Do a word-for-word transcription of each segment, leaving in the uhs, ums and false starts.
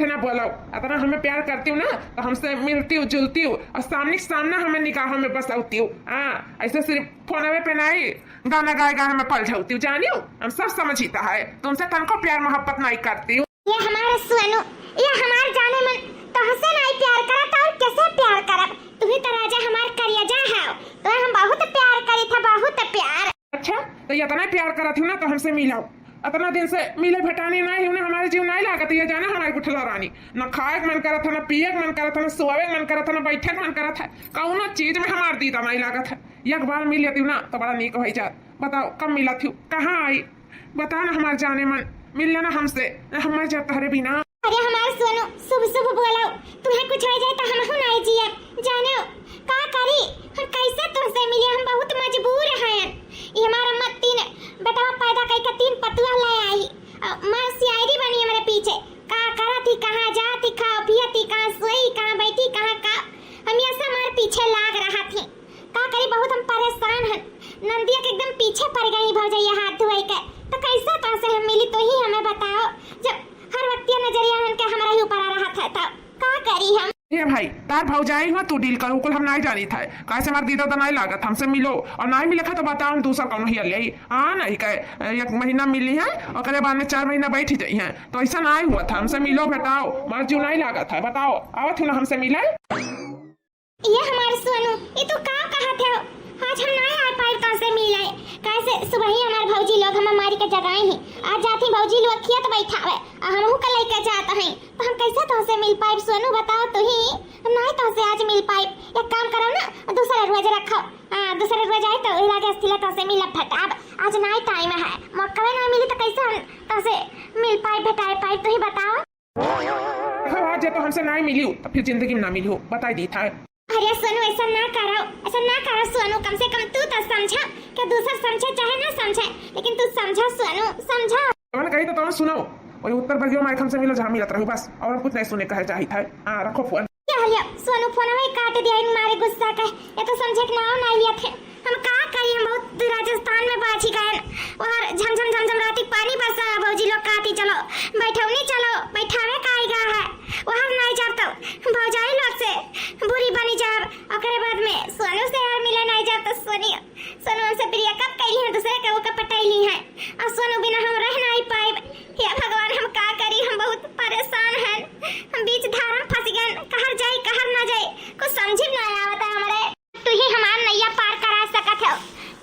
ना बोलो, अतना हमें प्यार करतिउ ना तो हमसे मिलतिउ जुलतिउ और सामने सामना हमें निगाहों में बसौतिउ। हाँ, ऐसे सिर्फ फोनवे पे नहीं, गाना गाए गाए हमें पल झौतिउ। जानिउ, हम सब समझिता है, तुमसे तनको प्यार मोहब्बत नहीं करतिउ। ये हमार सोनू, ये हमार जाने मन, तोहसे नहीं प्यार करत और कैसे प्यार करब? तू ही तो राजा हमार करेजा है, तो हम बहुत प्यार करी था, बहुत प्यार। अच्छा, तो ये इतना प्यार करत हूँ ना तो हमसे मिलाओ। इतना दिन से मिले भेटाने नहीं हूँ ना, हमारे जीव नहीं लागत। ये जाना हमारे गुठला रानी, न खाए के मन करत है, न पिए के मन करत है, न सोवे के मन करत है, न बैठे के मन करत है, कौनो चीज में हमार दीदा नहीं लागत है। एक बार मिल लेती हूँ ना तो बड़ा नीक हो जात। बताओ कब मिलत हूँ, कहाँ आई? बता ना हमार जाने मन, मिल लेना हमसे, हम मर जाता हरे बिना। अरे हमार सोनू, शुभ शुभ बोलो, तुम्हें कुछ हो जाए तो हम हूँ नहीं जियब। जानो का करी, हम कैसे तुमसे मिले, हम बहुत मजबूर हैं। ये हमार अम्मा तीन बेटवा पैदा करके तीन पतुआ ले आई। अ, माँ सियारी बनी हमारे पीछे, का करत ही, कहाँ जात ही, खाओ पियत ही, कहाँ सोई, कहाँ बैठी, कहाँ का, हमेशा हमारे पीछे लाग रहा थी। का करी, बहुत हम परेशान हन। नंदिया के एकदम पीछे पड़ गई भौजैया हाथ धोए के, तो कैसे तो से हम मिली, तो ही हमें बताओ। जब हर वक्त ये नजरिया हन के हमारा ही ऊपर आ रहा था, तो का करी हम? ए भाई, तार भौजाई हुआ तू डील करू, कुल हम नहीं जानी था। कैसे हमार दीदा तो नहीं लागत, हमसे मिलो और नहीं मिले खा तो बताओ, हम दूसर कौनो हिया ले आई। हाँ, नहीं कहे, एक महीना मिली है, ओकरे बाद में चार महीना बैठ ही जाई हैं, तो ऐसा नहीं हुआ था। हमसे मिलो, बताओ, हमार जीव नहीं लागत है, बताओ, आवत हूँ ना हमसे मिले। ये हमार सोनू, ये तू का कहत हो? आज हम ना आ पाइब तोसे मिले, कैसे सुबह ही हमार भौजी लोग हमें मारी के जगाए हैं। आज जाती भौजी लोग खेत बैठावे, आ हमहू के लेके जात हैं, तो हम कैसे तोसे मिल पाइब सोनू, बताओ तू ही। हम नहीं तोसे आज मिल पाइब। एक काम करो ना, दूसरा रोज रखो, हाँ, दूसरा रोज आए तो इलाके अस्थिला तोसे मिलब भेटाब। आज नहीं टाइम है, मौका ना मिली तो कैसे हम तोसे मिल पाइब, भेटाए पाइब, तू ही बताओ। हाँ, आज जे तो हमसे ना मिलियो, तो फिर जिंदगी में ना मिलियो, बताई दी था। अरे सोनू, ऐसा ना करो, ऐसा ना करो सोनू, कम से कम तू तो समझा, क्या दूसर समझे चाहे ना समझे, लेकिन तू समझा सोनू, समझा। कौन कही तो तुम सुनो, वही उत्तर बगियो माइक हमसे मिलो जहाँ मिलत रहू बस, और हम कुछ नहीं सुने कहे चाहिए था। हाँ, रखो फोन। क्या लिया? सोनू फोनवा ही काट दिया इन मारे गुस्सा का, ये तो समझे के नाव ना लिया थे। हम का करी, हम बहुत राजस्थान में बाझी गए। वहाँ झमझम झमझम राती पानी बरसा, भौजी लोग कहती, "चलो बैठौनी चलो, बैठावे का आएगा है।" वहाँ नहीं जाब तो भौजाई लोग से बुरी बनी जाब। ओकरे बाद में सोनू से यार मिले नहीं जाब तो सोनी, सोनू हमसे breakup कैली है, दूसरे के ओके पटैली है, और सोनू बिना हम रह नहीं पाइब। हे भगवान, हम का करी, हम बहुत परेशान हैं, हम बीच धारा में फंस गए, कहर जाई कहर ना जाई, कुछ समझ में ना आवता हमरे। तू ही हमार नैया पार करा सकत हो।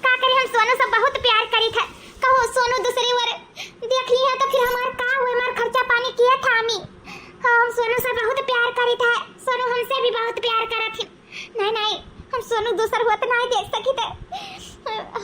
का करी, हम सोनू से बहुत प्यार करी थे। कहो सोनू दूसरी ओर देख ली है तो फिर हमार का हुए, हमार खर्चा पानी किए थामी। हाँ, हम सोनू से बहुत प्यार करी थे, सोनू हमसे भी बहुत प्यार करत ही। नहीं, नहीं, हम सोनू दूसर होत नहीं देख सकी थे।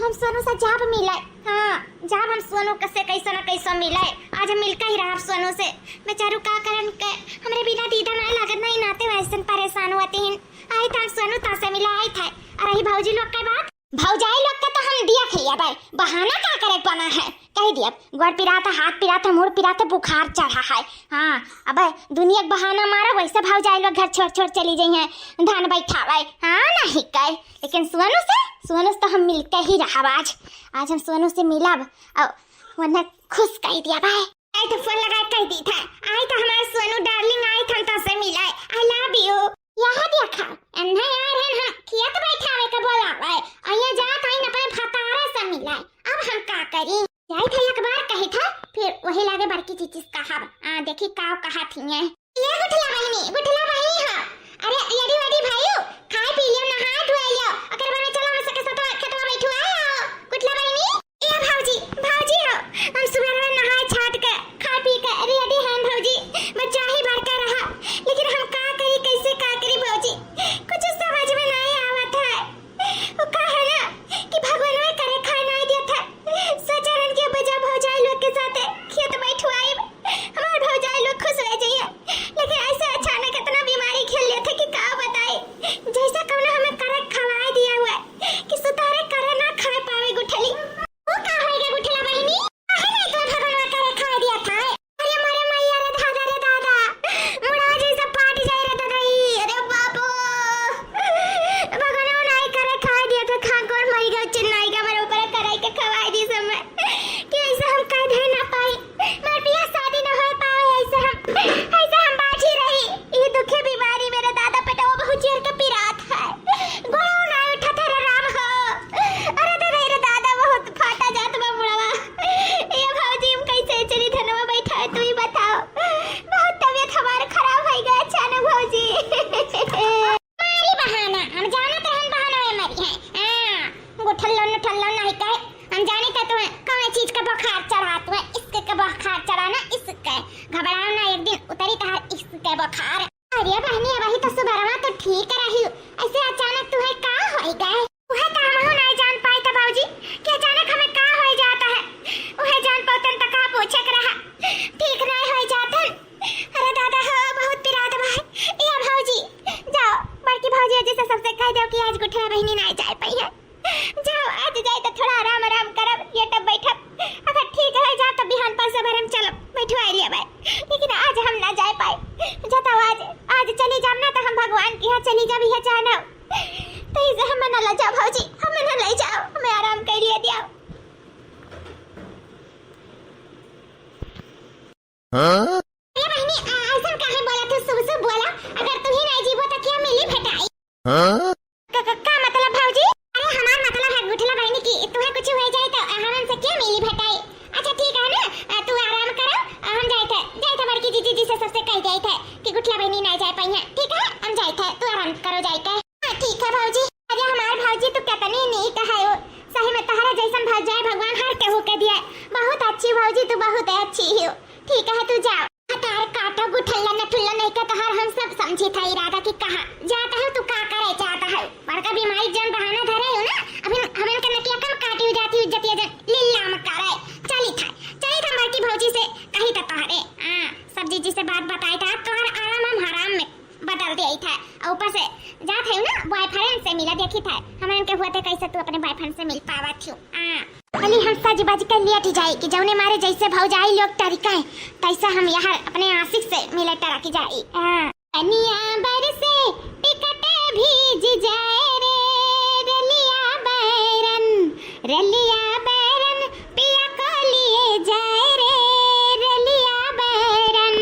हम सोनू से जाब मिले, हाँ, जाब हम सोनू से कैसो ना कैसो मिले। आज हम मिलके ही रहब सोनू से। बेचारू का करन के हमरे बिना दीदा नहीं लागत, नहीं नाते वैसन परेशान होती हैं। आई था सोनू तासे मिला आई था। और रही भौजी लोग के बात, भौजाई लोग के तो हम दिया खैया भाई, बहाना का करे बना है, कह दिया, गोड़ पिरात है, हाथ पिरात है, मुड़ पिरात है, बुखार चढ़ा है। हाँ, अबे दुनिया के बहाना मारा, वैसे भौजाई लोग घर छोड़ छोड़ चली जाई हैं, धान बैठावे। हाँ, नहीं कहे, लेकिन सोनू से, सोनू से तो हम मिलके ही रहब आज। आज हम सोनू से मिलब और वरना खुश कह दिया भाई। आई तो फोन लगा कह दी था, आई तो हमारे सोनू डार्लिंग, आई था तो से मिला, I love you। यहाँ देखा, अन्ना यार है, हम खेत बैठावे के बोलावे, और ये जात आई अपने भतारे से मिला। अब हम का करी? जाई था एक बार कही था, फिर वही लागे बड़की चीची से कहब। आ, देखी का कहा थी है। ये गुठला बहिनी, गुठला बहिनी हो। अरे, यदि वदि भाइयो, खाए पी लियो, नहाए धोए लियो, ओकर बाद में चलो हमसे के सतवा खेतवा बैठुआ आओ। गुठला बहिनी, ए भौजी, भौजी हो, हम सुबह में नहाए छाट के, खा पी के ready हैं भौजी, बच्चा ही भर के रहा, लेकिन हम का करी, कैसे का करी भौजी, कुछ समझ में नहीं आवत है। वो का है ना कि भगवान में करे खाए नहीं दिया था, सोचा रहन के बजा भौजाई लोग के साथे खेत बैठवाई, हमार भौजाई लोग खुश हो जाइए, लेकिन ऐसे अचानक इतना बीमारी घेर लेते कि का बताई, जैसे कौनो हमें करे खवाए दिया हुआ है कि सुतारे करे ना खाए पावे गुठली। वो का होएगा गुठला बहिनी? काहे ना इतना बुखार। अरे बहिनी, अबही तो सुबरवा तो ठीक रही, ऐसे अचानक तुहे का होइ गए? उहे तो हमहू नाई जान पाई था भौजी कि अचानक हमें का होइ जाता है। उहे जान पातन त का पूछे के रहा, ठीक नाई होइ जातन। अरे दादा हो, बहुत पिरात बा। ए भौजी, जाओ बड़की भौजी जी से सबसे कह दो कि आज गुठला बहिनी नाई जाए पाई है। जाओ, आज जाए तो थोड़ा आराम, आराम करब, लेटब, बैठब। अगर ठीक होइ जाओ तो बिहान परसों भर हम चलब, बैठवाई लेबै। लेकिन आज हम ना जाए पाए। जताओ आज, आज चली जाब ना तो हम भगवान के यहाँ चली जाब, यह जाना। तो इसे हमें ना ले जाओ भौजी, हमें ना ले जाओ, हमें आराम कर लिए दिया। हाँ? ए बहिनी, आ, ऐसन काहे बोला तू? शुभ शुभ बोला। अगर तू ही नहीं जीबो तो क्या मिली भेटाई? हाँ? क-, क-, का मतलब भौजी? अरे हमार मतलब है गुठला बहिनी कि तुहे कुछ हो जाए तो हमन से क्या मिली भेटाई? अच्छा ठीक है ना, आ, तू आराम करो, आ, हम जाए थे, जाए थे बड़की जीजी जी से सबसे कह जाए थे कि गुठला बहिनी ना जाए पाई है, ठीक है? हम जाए थे, तू आराम करो जाए के। हाँ, ठीक है भौजी। अरे हमार भौजी तू कितनी नीक है हो। सही में तहरा जैसन भौजाई भगवान हर केहू के दिए। बहुत अच्छी भौजी तू, बहुत अच्छी हो। ठीक है तू जाओ। तार काटो गुठल्ला नठुल्ला नहीं के तोहार हम सब समझी था इरादा कि कहाँ जाता है तू, का करे जाता है। बड़का बीमारी जन बहाना धरे हो ना, अभी हमन के नकिया कम काटी हो जाती इज्जत ये जन लीला में करे। चली था, चली था बड़की भौजी से कही था तोहरे। हाँ, सब जीजी से बात बताई था, तोहर आराम हम हराम में बदल दिया था। और ऊपर से जात है ना बॉयफ्रेंड से मिला, देखी था हमन के हुआ थे कैसे तू अपने बॉयफ्रेंड से मिल पावत हो। आ, भली हम सज बज के लेट जाई कि जौने मारे जैसे भौजाई लोग टरिका है, तैसे हम यहाँ अपने आशिक से मिले टरक जाई। आ। पनिया बरसे टिकट भीज जाए रे, रलिया बैरन, रलिया बैरन, पिया को लिए जाए रे, रलिया बैरन।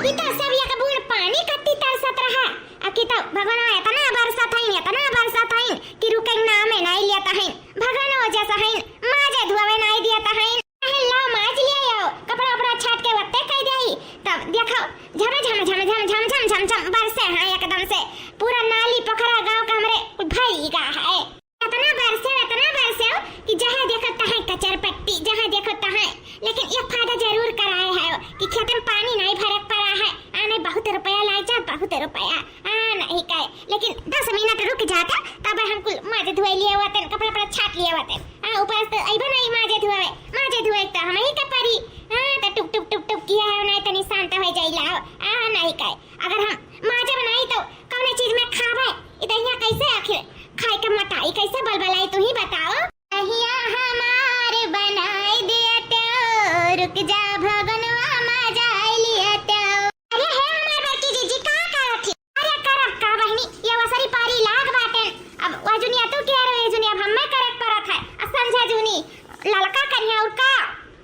ई तो सब एक बूंद पानी कत्ती तरसत रहा। आ कि तो भगवान इतना बरसत हईन, इतना बरसत हईन कि रुके नाम नहीं लेता हईन। भगवान वजह से हईन, माजे धुआवे नहीं देता हईन। अरे लाओ, माज लिया आओ, कपड़ा उपड़ा छाट के वत्ते कह देई। तब देखो, झम, झम, झम बरसे हैं एकदम से। पूरा नाली पोखरा गांव का हमरे भरी गा है। इतना बरसे, इतना बरसे हो कि जहाँ देखो तहाँ कचर पट्टी, जहाँ देखो तहाँ। लेकिन एक फायदा जरूर कराए है कि खेत में पानी नहीं भरे पड़ा है। आ नहीं, बहुत रुपया लाए जा, बहुत रुपया। आ नहीं कहे, लेकिन दस मिनट रुक जाता, तब हम कुल माजे धोए लिए होते, कपड़ा उपड़ा छाट लिए होते। आ, ऊपर से अइबे नहीं माजे धुआवे, माजे धुआवे तो हमही के परी। हाँ, तो टुक, टुक, टुक, टुक किया है, नहीं तनी शांत हो जाइला हो। आ, नहीं कहे, अगर हम माजे बनाई तो कौने चीज में खावे? ई दहिया कैसे आखिर खाए के मोटाई, कैसे बलबलाई, तू ही बताओ। दहिया हमार बनाई दिया तो, रुक जा भगनवा मजाई लिया तो। अरे हे हमार बड़की जीजी, का करत ही? अरे करब का बहिनी, ये वसरी पारी लाग बाटे। अब वह जुनिया तू कह रहे जुनिया, अब हमें करे के परत है। अब समझा जुनी, ललका करिया और का?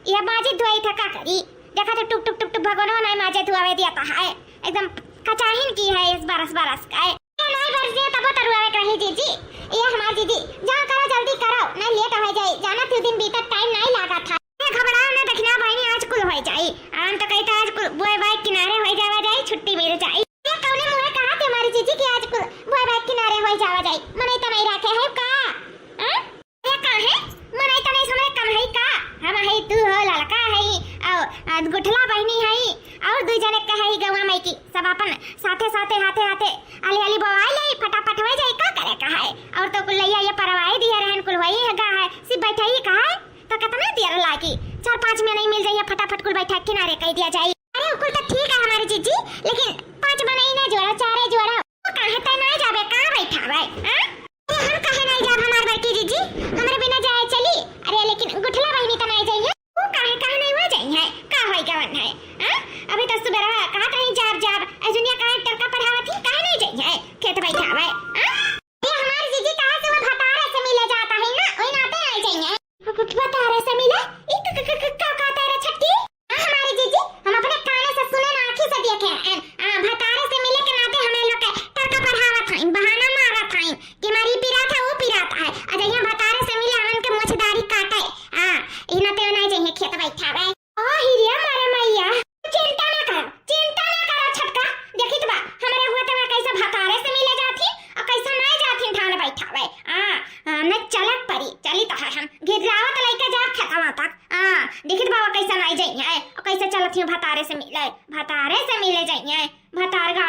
ये माजी धोई था का करी? देखा तो टुक टुक टुक टुक भगवान नहीं माजे धुआवे दिया था है। एकदम कचाहिन की है इस बरस बरस का है। ये नहीं बरस दिया तब तरुआवे के रही जीजी। ये हमार जीजी, जा करो जल्दी करो, नहीं लेट हो जाई। जाना तू दिन बीतत टाइम नहीं लागा था। ए, घबराओ ना, दखिना बहिनी, आज कुल होइ जाई। हम तो कही था आज कुल बोए बाय किनारे होइ जावा जाई, छुट्टी मिल जाई। ए, कौने मुँहे कहा थे हमारी जीजी कि आज कुल बोए बाय किनारे होइ जावा जाई? मनई तो नहीं रखे है का? हाँ? ए, का है? मनई तो नहीं समझ कम है का? हम है तू हो ललका है, और, आ, गुठला बहिनी है, और दू जने का है गौवा माई की, सब अपन साथे साथे हाथे हाथे आली आली बोआई ले, फटाफट होइ जाई, का करे का है? और तो कुल लैया ये परवाई दिया रहन कुल होई है गा है, सिर्फ बैठा ही का है? तो कितना देर लागी? चार पाँच में नहीं मिल जाइए, फटाफट कुल बैठा किनारे कह दिया जाए। अरे, कुल तो ठीक है हमारी जीजी, लेकिन पाँच बनई ना जोड़ा, चारे जोड़ा। वो काहे तय ना जाबे, कहाँ बैठा भाई? हाँ? अरे, हम काहे नहीं जाब हमार बड़की जीजी? हमरे बिना जाए चली? अरे, लेकिन गुठला बहिनी तो नहीं जाइए। वो काहे, काहे नहीं हुआ जाइए? का होई गवन है? हाँ? अभी तो सुबह रहा, कहा कहीं जाब, जाब। ए, जुनिया काहे टरका पढ़ावत ही? काहे नहीं जाइए? खेत बैठा भाई। हाँ? ये हमार जीजी कहा से वो भतारे से मिले जाता है ना, वही नाते आई जाइए। भ-, भ-, भतारे से मिले? ई क-, क-, क-, क-, का कहता है रे छटकी? हाँ, हमारी जीजी, हम अपने काने से सुने ना, आँखी से देखे हैं। आ, भतारे से मिले के नाते हमें लोग के टरका पढ़ावत हैं, बहाना मारत हैं कि हमारी पिरात है, वो पिरात है। आ जइया भतारे से मिले, हमन के मोछदारी काटे। हाँ, ई नाते नहीं जाइए, खेत बैठा रहे। ओ हिरिया मारे मैया, चिंता ना करो, चिंता ना करो छटका। देखी तो बा, हमरे हुआ तो कैसे भतारे से मिले जाथी और कैसे नहीं जाथी ठान बैठावे। हाँ, हाँ, नहीं चलक परी, चली तो है हम। गिरावत लइके जा खेतवा तक। हाँ, देखी तो बा कैसे नहीं जाइए और कैसे चलत ही भतारे से मिले, भतारे से मिले जाइए, भतार गा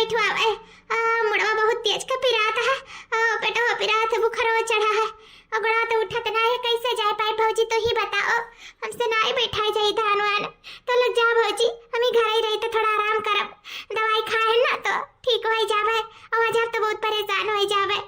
बैठवावे। आ, मुड़वा बहुत तेज का पिरात है, आ, पेटवा पिरात है, बुखारो चढ़ा है, और गोड़वा तो उठत ना है, कैसे जाए पाए भौजी, तू ही बताओ, हमसे ना ही बैठाए जाई धान वान। तो लग जा भौजी, हम ही घर ही रही तो थोड़ा आराम करब, दवाई खाए ना तो ठीक हो जावे, और वजह तो बहुत परेशान हो जावे।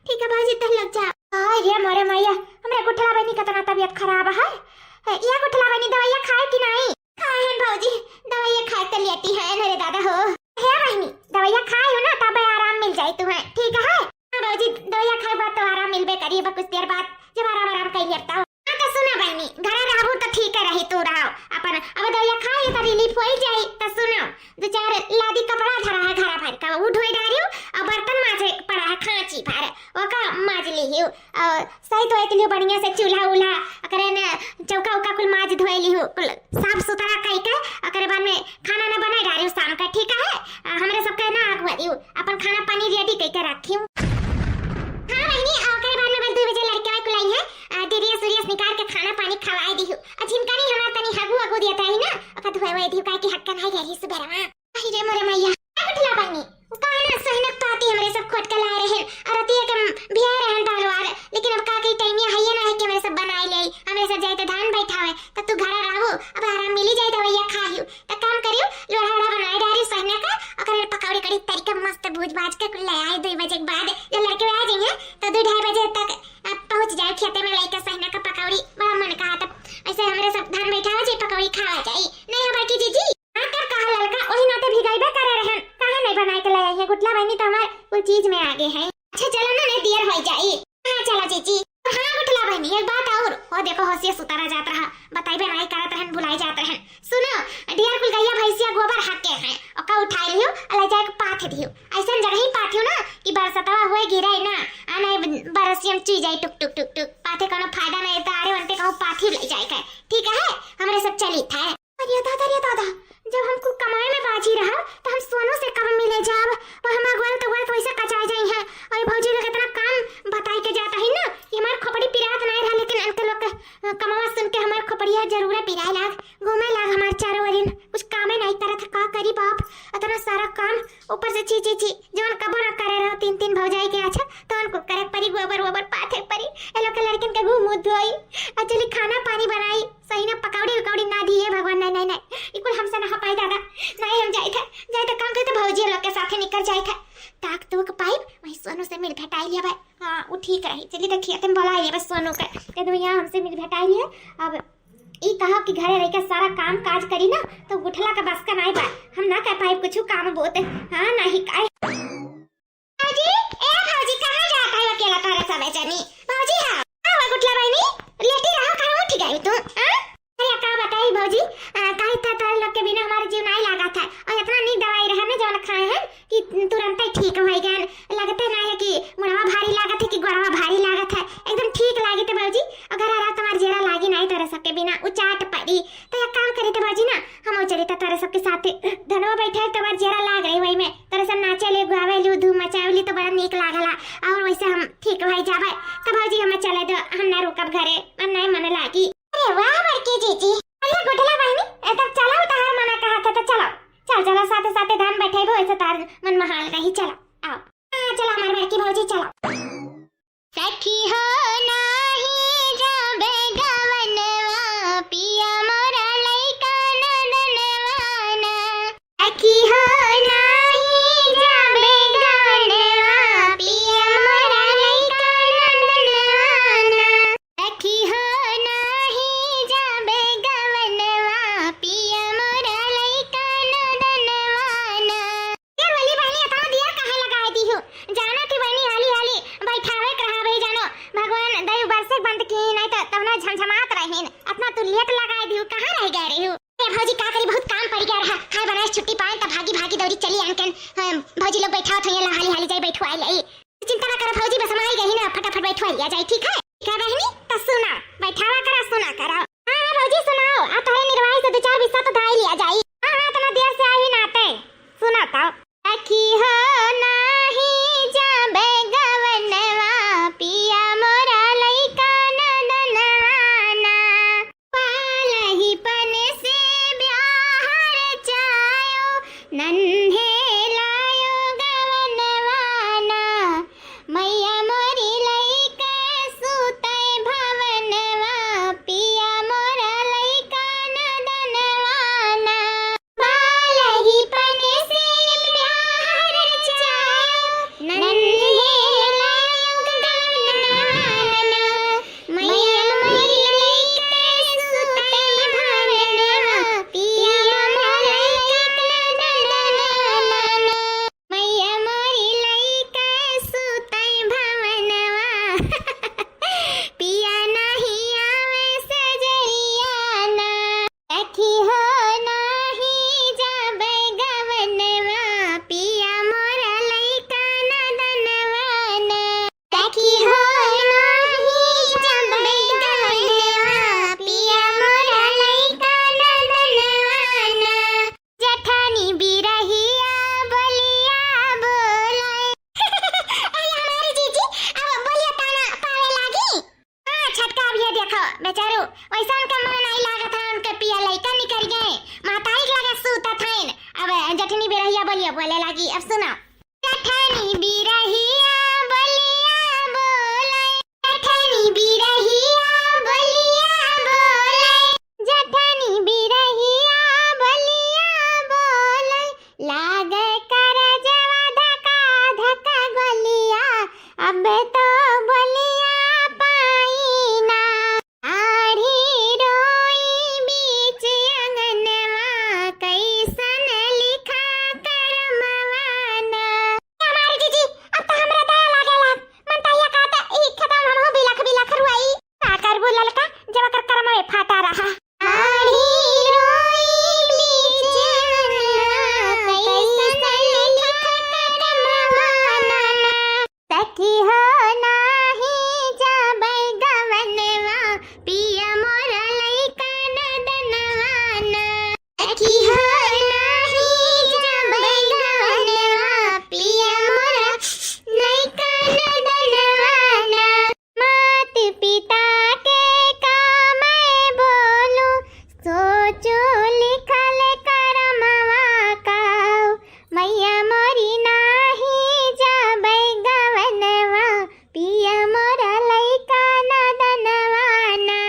ठीक है भौजी, तो लग जा। अरे मोरे मैया, हमरे गुठला बहिनी कितना तबीयत खराब है। ए, या गुठला बहिनी, दवाइया खाए कि नहीं? खाए हैं भौजी, दवाइया खाए तो लेटी है ना रे दादा हो। हे बहिनी, दवाइया खाए हो ना, तब आराम मिल जाए तुम्हें, ठीक है? हाँ भौजी, दवाइया खाए बाद तो आराम मिलबे करी, बस कुछ देर बाद जब आराम आराम कर लेता हो। हाँ तो सुना बहिनी, घर रहबू तो ठीक है रही, तू रहो अपन, अब दवाइया खाए तो रिलीफ हो ही जाई। तो सुनो, दो चार लादी कपड़ा धरा है घरा भर का, वो धोए डारियो, और बर्तन माजे पड़ा है खांची भर, ओका माज लिहियो। और सही धोए के लिए बढ़िया से चूल्हा उल्हा, ओकरे ने चौका उका कुल माज धोए लिहू, कुल साफ सुथरा कई के, ओकरे बाद में खाना ना बनाए डारियो शाम का, ठीक है? आ, हमरे सबके ना आगुआ दियो, अपन खाना पानी रेडी कई के रखियो। हाँ बहिनी, आ, ओकरे बाद में बस दो बजे लड़के वाले कुल आई है, आ, दीदी सूर्यस निकाल के खाना पानी खवाए दिहू। आ, झिनका नहीं हमार तनी हगू हगू दिया ताई ना, ओका धोए वोए दिहू, काहे कि हक्का नहीं रही सुबह रहा। अरे रे मोरे मैया, का गुठला बहिनी? का है ना, सोहिना पाती हमरे सब खोट के लाए रहन, और रतिया के भिया रहन दाल वाल, लेकिन अब का कही, टाइमिया हइये ना है कि हमरे सब बनाए ले, हमरे सब जाए तो धान बैठावे, तो तू घरा रहू, अब आराम मिली जाए, दवाइया खाहियो, तो काम करियो, लोढ़ा ओढ़ा बनाए डारी सोहिना का, ओकर पकौड़ी कड़ी तरीका मस्त भूज भाज के कुल ले आए, दो बजे के बाद जब लड़के आ जाइए, तो दो ढाई बजे तक, अ, पहुँच जाए खेते में, लइका सोहिना का पकौड़ी, बड़ा मन कहा था, ऐसे हमरे सब धान बैठावे जाए, पकौड़ी खावा जाए, नहीं हो बड़की जीजी? हाँ, तब कहा ललका, वही नाते भिगाइबे करे रहन, काहे नहीं बनाए के ले आई है? गुठला बहिनी तो हमार कुल चीज में आगे है। अच्छा, चलो ना, नहीं देर हो जाई। हाँ, चलो जीजी। हाँ, गुठला बहिनी, एक बात और। ओ देखो, होशिया सुतारा जात रहा, बताइबे नहीं करत रहन, भुलाई जात रहन। सुनो, ढेर कुल गैया भैंसिया गोबर हाके हैं, ओका उठाई लियो, ले जाके पाथ दियो। ऐसन जगह ही पाथियो ना कि बरसतवा हुए गिरे ना, आ नहीं बरसियम चुई जाए टुक टुक टुक टुक। पाथे कोनो फायदा नहीं, तो आरे वनते कहूँ पाथी ले जाए के। ठीक है, हमरे सब चली था। अरे दादा, अरे दादा, जब हमको कमाए में बाजी रहा, तो हम सोनू से कब मिले जाब? वो हमार गोल तो गोल पैसा कचाए जाई है। अरे भौजी लोग इतना काम बताई के जाता है ना कि हमार खोपड़ी पिरात नहीं रहा, लेकिन इनके लोग के, अ, कमावा सुन के हमार खोपड़िया जरूर पिराए लाग, घूमे लाग हमार चारों ओरिन। कुछ कामे नहीं करत है, का करी बाप, इतना सारा काम, ऊपर से छी छी छी, जवन कबो ना करे रहो तीन तीन भौजाई के, अच्छा, तो उनको करे परी, गोबर वोबर पाथे परी, ए लोग के लड़किन के घूम मुँह धोई, और चली खाना पानी बनाई। सही ना पकौड़ी उकौड़ी ना दिए भगवान, नहीं, नहीं, नहीं, ई कुल हमसे ना हो पाई दादा, नहीं हम जाइत है, जाइत है काम करे तो भौजी लोग के साथे निकल जाइत है, ताक तूक पाइब, वही सोनू से मिल भेटाई लिया भाई, हाँ, वो ठीक रही, चली तो खेते में बोला लिया बस सोनू के, कह दो यहाँ हमसे मिल भेटाई लिया, अब ई कहा कि घरे रह के सारा काम काज करी ना, तो गुठला का बस का नहीं बा, हम ना कर पाइब कुछ काम बोते, हाँ, नहीं काय। भौजी, ए भौजी, कहाँ जात है अकेला तारे सबे जनी? भौजी, हाँ। का हुआ गुठला बहिनी? लेटी रहो, कहाँ उठ गई तू? हाँ? अरे, का बताई भौजी, आ, काहे त तोरे लोग के बिना हमारे जीव नहीं लागत है। और इतना नीक दवाई रहे ना जौन खाए हैं कि तुरंत ही ठीक हो गए। लगते नहीं है कि मुड़वा भारी लागत है कि गोड़वा भारी लागत है, एकदम ठीक लागी थे भौजी। अगर रात हमार जेरा लागी नहीं तोरे सबके बिना, उचाट पड़ी। तो एक काम करी थे भौजी ना, हम चली त तोरे सबके साथे धनवा बैठा है, तोर जेरा लाग रही वही में, तोरे सब नाचे ले, गावे लू, धूम मचावे ली तो बड़ा नीक लागला। और वैसे हम ठीक भाई जाबे, तो भौजी हमें चले दो, हम ना रुकब घरे, हम नहीं मन लागी। अरे वाह बड़की जीजी, अरे गुठला बहिनी, ए तब चलो, तहार मना कहा था तो चलो, चल चलो, साथे साथे धान बैठेबो, ऐसे तार मन महाल रही, चलो, आओ। हाँ, चलो हमार बड़की भौजी, चलो। सखी हो नाही जाबे गवनवा, पिया मोरा लइका नदनवा ना। सखी हो नाही जाबे गवनवा, पिया मोरा लइका नदनवा ना। सखी हो नाही जाबे गवनवा, पिया मोरा लइका नदनवा ना। यार वाली बहिनी, इतना देर काहे लगाए दी हो? जाना थी बहिनी, हाली हाली बैठावे के रहा भाई, जानो भगवान दयु बरसे बंद की, नहीं तो तब ना झमझमात रहीन। इतना तू लेट लगाए दी हो, कहाँ रह गए रही हो? ए भौजी, का करी, बहुत काम पड़ गया रहा। खाए बनाए छुट्टी पाए, तब भागी भागी दौड़ी चली आन के, हाँ, भौजी लोग बैठावत होइए, ला हाली हाली जाई बैठवाए ले। चिंता ना करो भौजी, बस हम आई गई ना, फटाफट बैठवाए लिया जाए, ठीक है? ठीक है बहिनी, तो सुना, बैठावा करा, सुना करा। हाँ, हाँ भौजी सुनाओ, आ तोहरे निर्वाही से दो चार बिस्सा तो धाई लिया जाई। हाँ, हाँ, इतना देर से आई नाते। सुना तो। सखी हो नाही जाबे गवनवा, पिया मोरा लइका नदनवा ना। पालहीपन से ब्याह रचायो, नन्हे लायो बोले लागी, अब सुनो। जठनी बिरहिया बोलिया बोले, जठनी बिरहिया बोलिया बोले, जठनी बिरहिया बोलिया बोले, लागे करजवा धका धका गोलिया, अब तो बोलिया पाई ना। आढ़ी रोई बीच अंगनवा, कैसन लिखा करमवा ना। हमारी जीजी, अब तो हमरा दया लागे लाग। मन तो ये कहता, ई खतम हमहू बिलख बिलख रुआई। का करबू ललका, जब ओकर करमवे फाटा रहा। आढ़ी रोई बीच अंगनवा, कैसन लिखा करमवा ना। सखी हो नाही जाबै गवनवा, पिया मोरा लइका नदनवा ना। सखी हो नाही जाबै गवनवा, पिया मोरा लइका नदनवा ना। मात पिता के का मैं बोलूं, सोचो लिखल करमवा काऊ, मैया मोरी नाही जाबै गवनवा, पिया मोरा लइका नदनवा ना।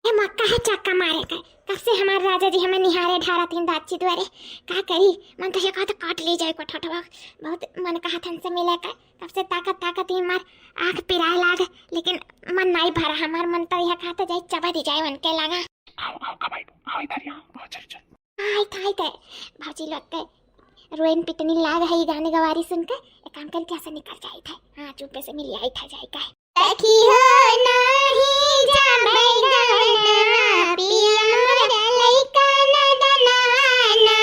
ए मक्का है चक्का मारे के, कब से हमार राजा जी हमें निहारे ढारा तीन दाची दुआरे। का करी, मन तो ये कहत काट ले जाए कोठोटवा, बहुत मन कहत हमसे मिले के। कब से ताकत ताकत ही हमार आँख पिराए लाग, लेकिन मन नाई भरा हमार, मन तो यह कहत जाए चबा दी जाए उनके लगा। आओ, आओ, कब आई, आओ इधर, यहाँ, बहुत चल, चल। आई था, आई था, भौजी लोग के रोइन पिटनी लाग है, ये गाने गवारी सुन के, एक काम करके ऐसे निकल जाए था। हाँ, चुपे से मिल आई था जाए का। सखी हो नाही जाबै गवनवा, पिया मोरा लइका नदनवा ना।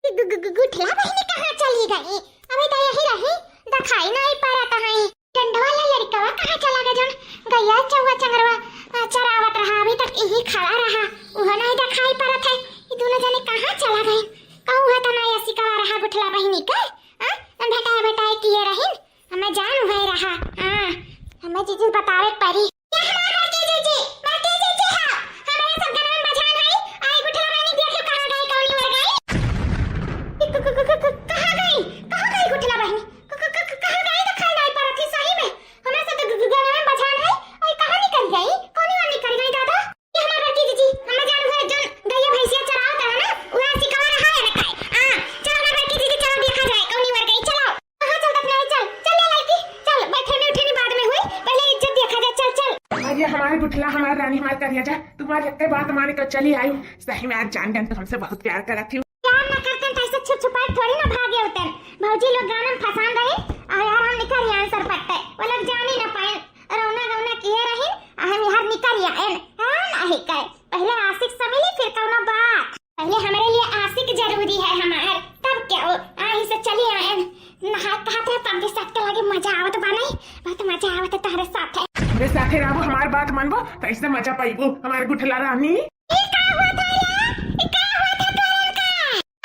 गु-, गु-, गु-, गुठला बहिनी कहाँ चली गई? अबे तो यही रही, दिखाई नहीं पड़त है। डंडवा वाला लड़कवा कहाँ चला गया? जौन गैया चौवा चंगरवा, आ, चरावत रहा, अभी तक यही खड़ा रहा, उहो नहीं दिखाई पड़त है। ये दोनों जने कहाँ चला गए? कहूँ है तो नहीं ऐसी कवा रहा गुठला बहिनी के, हाँ? हम भेटाए भेटाए किए रही, हमें जान हुए रहा, हाँ? हमें जीजी बतावे के पड़ी। क्या हमार बड़की जीजी, बड़की जीजी हाँ, हमारे सब गनवा में बझान है, आई गुठला बहिनी देख लो कहाँ गई, कौनी ओर गई? क-, क-, क-, क-, क-, कहाँ गई? कहाँ गई गुठला बहिनी? क-, क-, क-, क-, कहाँ गई? दिखाई नहीं पड़त ही सही में। हमरा से तो ग-, ग-, गनवा में बझान है, आई कहाँ निकल गई? कौनी ओर निकल गई दादा? ये हमार बड़की जीजी, हमें जान हुए जौन गैया भैंसिया चरावत रहा ना, उहे सिकवा रहा है ना काई? हाँ, चलो हमार बड़की जीजी, चलो देखा जाए, कौनी ओर गई, चलो। कहाँ चल तक नहीं, चल, चल ले लड़की, चल, बैठे नहीं उठे नहीं बाद में हुई, पहले इज्जत देखा जाए, चल, चल। अरे हमार गुठला, हमार रानी, हमार करेजा, तुम्हार एक बात माने के चली आई। सही में आज जान गन तो हमसे बहुत प्यार करत ही। प्यार ना करते तो ऐसे छुप छुपाई थोड़ी ना भागे होते। भौजी लोग गाना में फंसान रहे, और यार हम निकल आए सरपट्टे, वो लोग जाने ना पाए। रौना गौना किए रही, आ हम यार निकल आए। हाँ, नहीं कहे, पहले आशिक से मिली, फिर कौनो बात। पहले हमारे लिए आशिक जरूरी है हमार, तब क्या हो? आही से चली आए। नहा कहा थे, पबजी सट के लगे मजा आवत बा नहीं, बहुत मजा आवत है तोहरे साथे। हमरे साथे रहबो, हमार बात मानबो, तो ऐसे मजा पाइबो, हमार गुठला रानी। ई का हुआ था रे? ई का हुआ था तोरन का?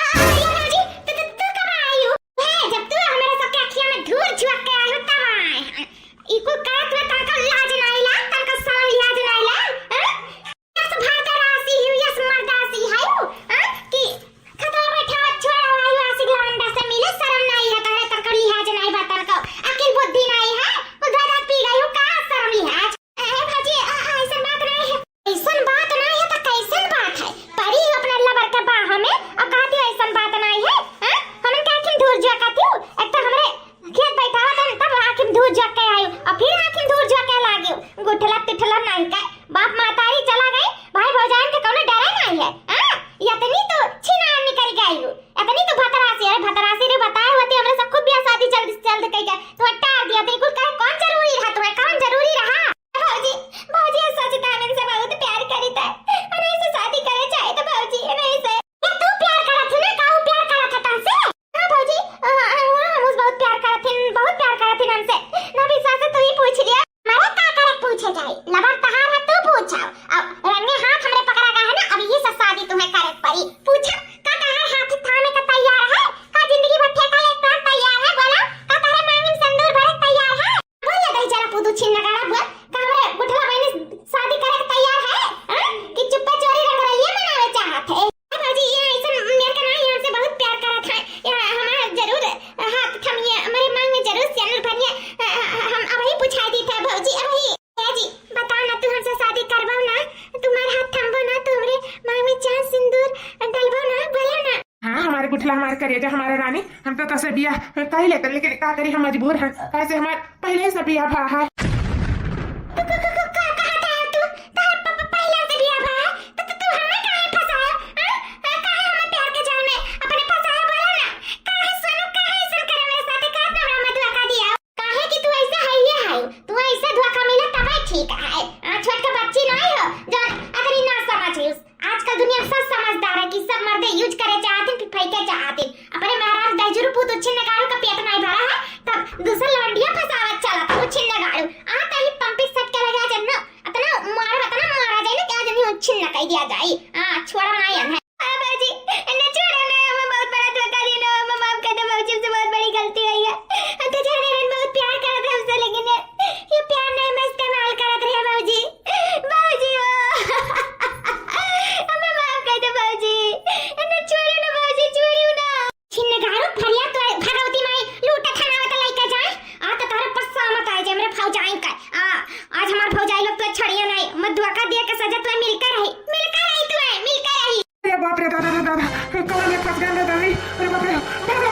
आ, ये राजी, तू, तू, तू कब आई हो? हे, जब तू हमारे सबके अखिया में धूर झुक के आई हो, तब आए। ई कुल करत में तनका लाज ना आइला, तनका शर्म लिहाज ना आइला, हैं? यस भातर आसी हिउ, यस मर्द आसी हायु, हाँ? कि खतरा बैठा छोड़ा हायु, आसी लवंडा से मिले, शर्म नाई है, तोहरे तनका लिहाज नाई बा तनका, अकिल बुद्धि नाई है, वो दूध पी गई हो, का शर्म लिहाज? ए, ए, भौजी, आ, आ, ऐसन बात नाई है। ऐसन बात नाई है, तो बेटा हमारा रानी, हम तो तोसे बियाह कर ही लेते, लेकिन का करी, हम मजबूर हैं, कैसे हमार पहले से बियाह भा है। तू, तू, तू, तू का कहत है तू? तोहर प-, प-, पहले से बियाह भा है? तो, तो तू हमें काहे फंसाया? हाँ? हाँ, काहे हमें प्यार के जाल में अपने फंसाया, बोला ना? काहे सोनू, काहे ऐसन करे मेरे साथे? काहे तोहरा में धोखा दिया? काहे कि तू ऐसा है, ये है, तू ऐसे धोखा मिला तबे ठीक है। आ, छोटका बच्ची नहीं हो, जो अतनी ना समझ लियो। आजकल दुनिया में सब समझदार है कि सब मर्दे use करे चाहते हैं, फिर फेंके चाहते हैं। अपने महाराज दहजुरू पूत उच्छिन्नगाड़ू का पेट नहीं भरा है, तब दूसर लवंडिया फंसावत चला था उच्छिन्नगाड़ू। आ तही पंपी सट के लगा जन्नो, अतना मारा, अतना मारा जाए ना कि आज नहीं उच्छिन्न कर दिया जाए। आ, छोड़ा बनाए है। आ, बाबूजी, इन्हें छोड़ो ना, हमें बहुत बड़ा धोखा दिया ना, हमें माफ कर दो बाबूजी, हमसे बहुत बड़ी गलती हुई है। हम तो जाने रहन बहुत प्यार करत है हमसे, लेकिन ये, ये प्यार नहीं, मैं इस्तेमाल करत रहे बाबूजी। बाबूजी हो, हमें माफ कर दो बाबूजी, इन्हें छोड़ो ना बाबूजी, छोड़ो ना। छिन्नगारू फरिया तो भगवती माई लूटा थनावत लइका जाए, आ तो तोहरे पस्सा मत आए जे हमरे भौजाइन का। आ, आज हमार भौजाई लोग तो छड़िया नहीं, मत धोखा दिया के सजा तो मिलकर रही, मिलकर रही तू, मिलकर रही। अरे बाप रे दादा रे दादा, कौन में फंस गए रे दादा, अरे बाप रे, भाग,